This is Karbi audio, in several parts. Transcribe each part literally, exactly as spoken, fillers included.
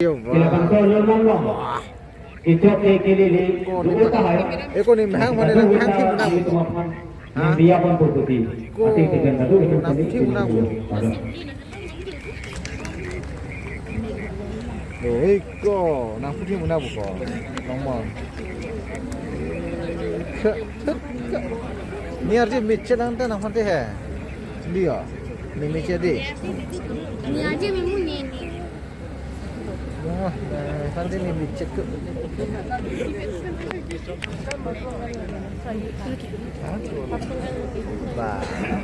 Yo, wah. Kila bangso lo mong mong. Ichok ke kelele, ko ni dukur ta hai. Eko ni mehang mane nang mehang thim na. Ito aphan. Ha? Biya pon purputi. Ko. Ati tigan nadu ito nang sini thim na bu. Pada. Lo, eko nang thim na bu ko. Nong mong. Ke, ke, ke. Ni arje mechet nang ta nangphan te he. Liya. Ni mechet di. Ni arje memunye ni. Wah, eh, nanti ni mechet ke. Ba,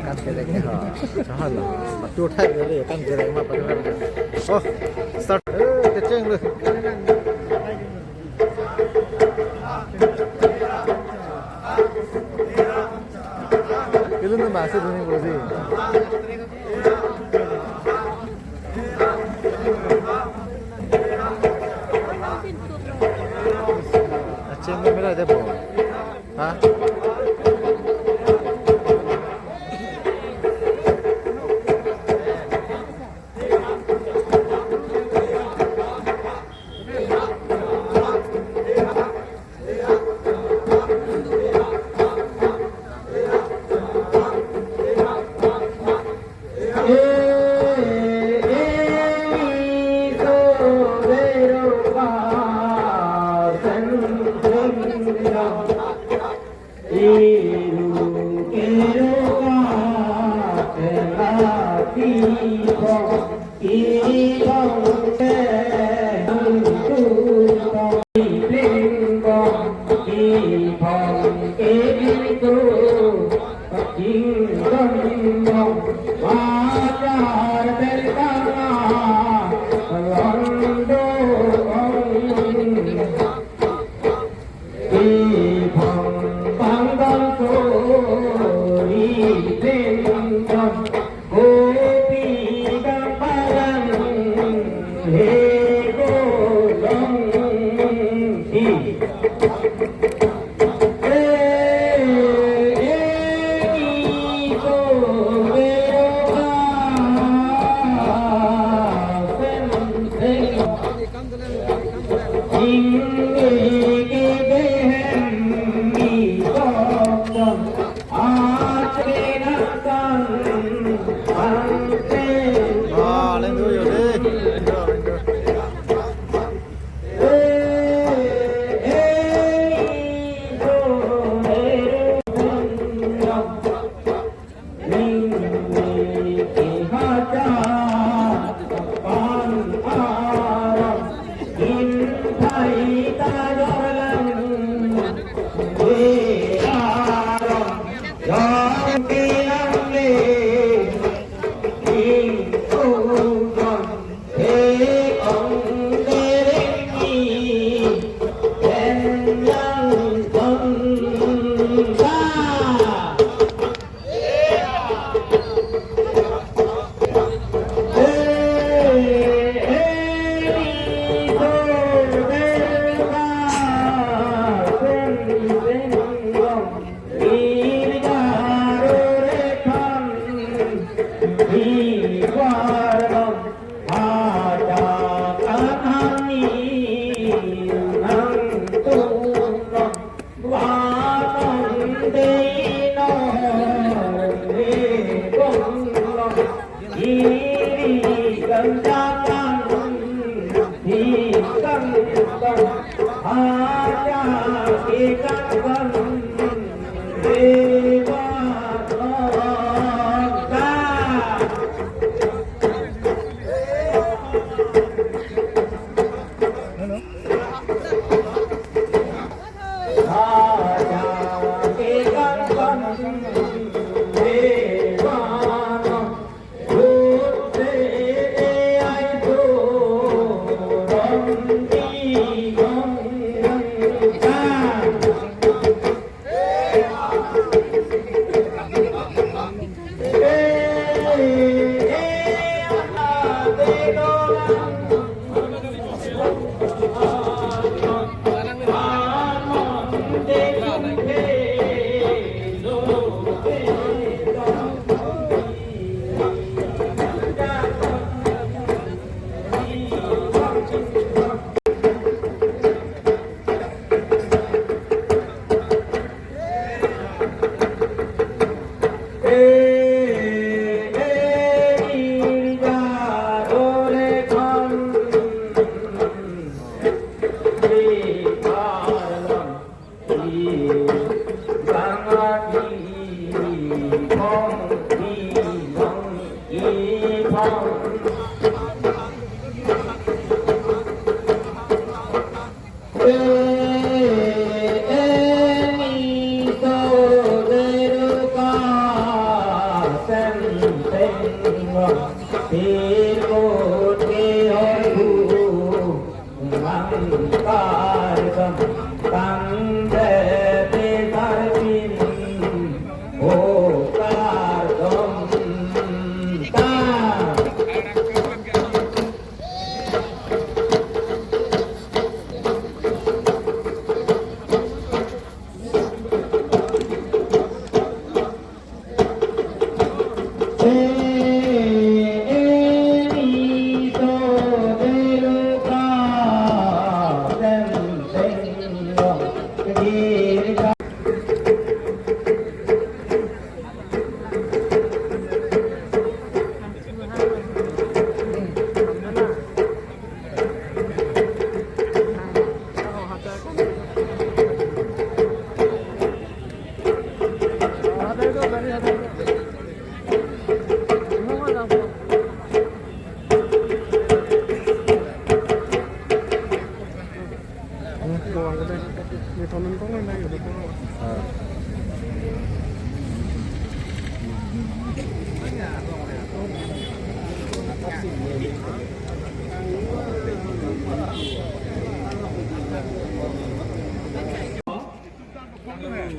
kan kerek ha. Sahan. Patu thai dulu, kan kerek ma patu thai. Oh, start. Eh, kecheng lu. Itu tuh masih dulu nih, Bro, sih. Aceh, mera aja, Bro. Hah?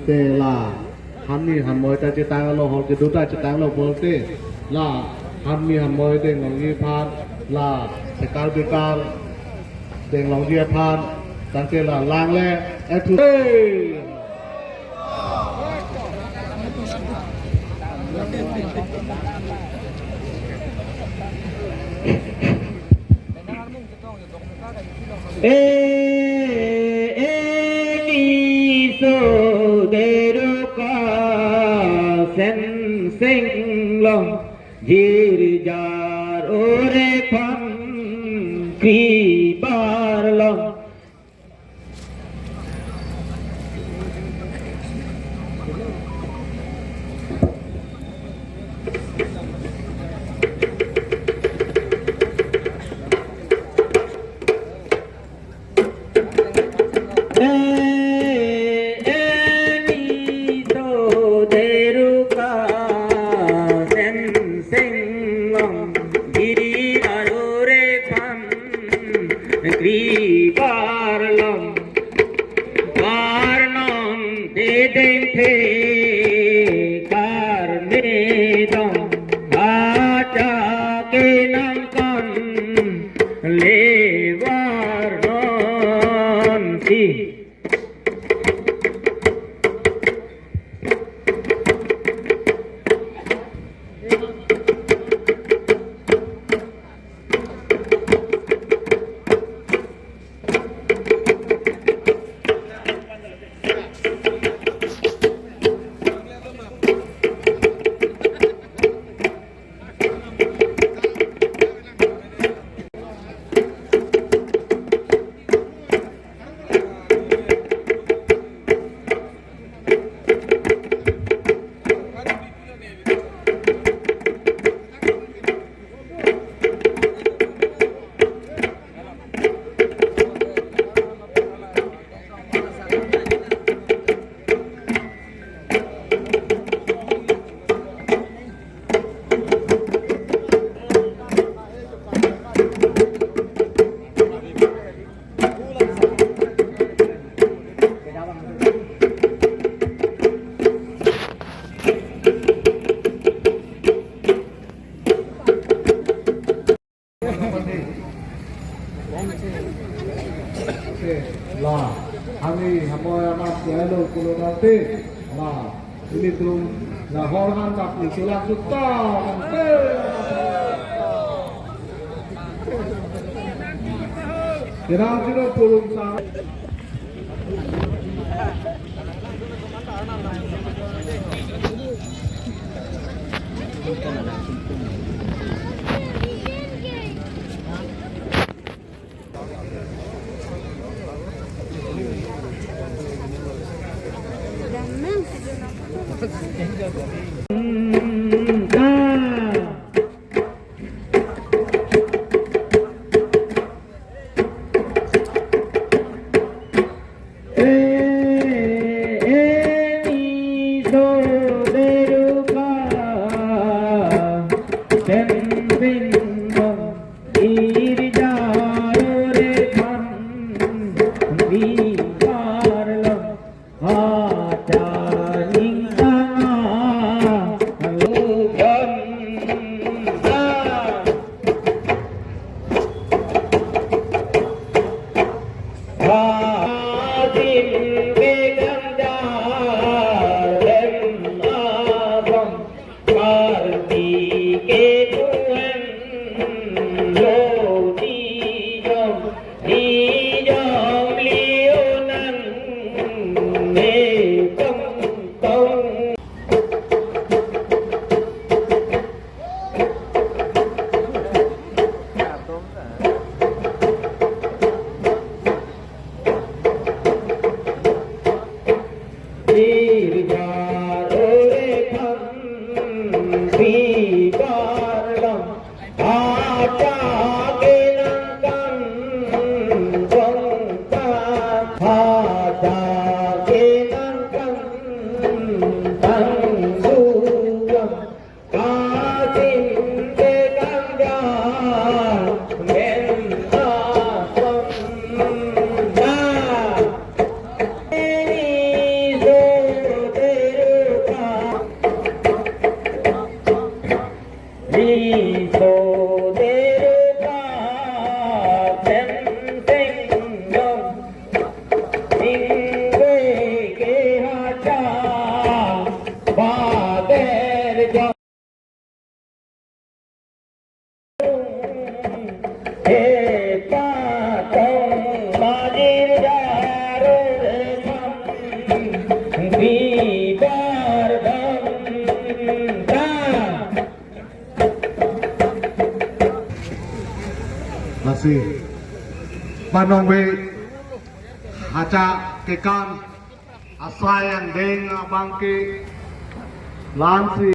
Te la hanmi hanmoi ta chetanglo, hor kedo ta chetanglo pulote, la hanmi hanmoi denglongji aphan, la sekar bekar denglongji aphan, tangte la langle ethu. E, e, ni so deruka senseng long, jirjar ore phan kribar long. E, e, ni so deruka senseng long, jirjar ore phan kribar long. Varnon dedeng the karne dong, acha kenangkon le varnon si. La, hanmi hanmoi amat si ailo pulo tangte, la, ilitum, la, hor han dak ni sulak sutta tangte. Kerang sino pulung sa. Irja rore than, bibar long, hacha ning tanga, lugam ta. Hadim bekam jar dem abang. Karbi ketuan lo dijong, dijong lionan ne tong tong. Irja rore than, bibar long, hacha kenang kan, kong ta, hacha kenang kan, tang duam. Kasim ke kangja men asam na. Ni so teru ka. Ni so teru ka. Sem seng dong. Ingwe ke hacha. Ba der jong. Epatong majir jaro rekam bibar banta. Lasi, panong be hacha kekan asai angdeng abang ke lansi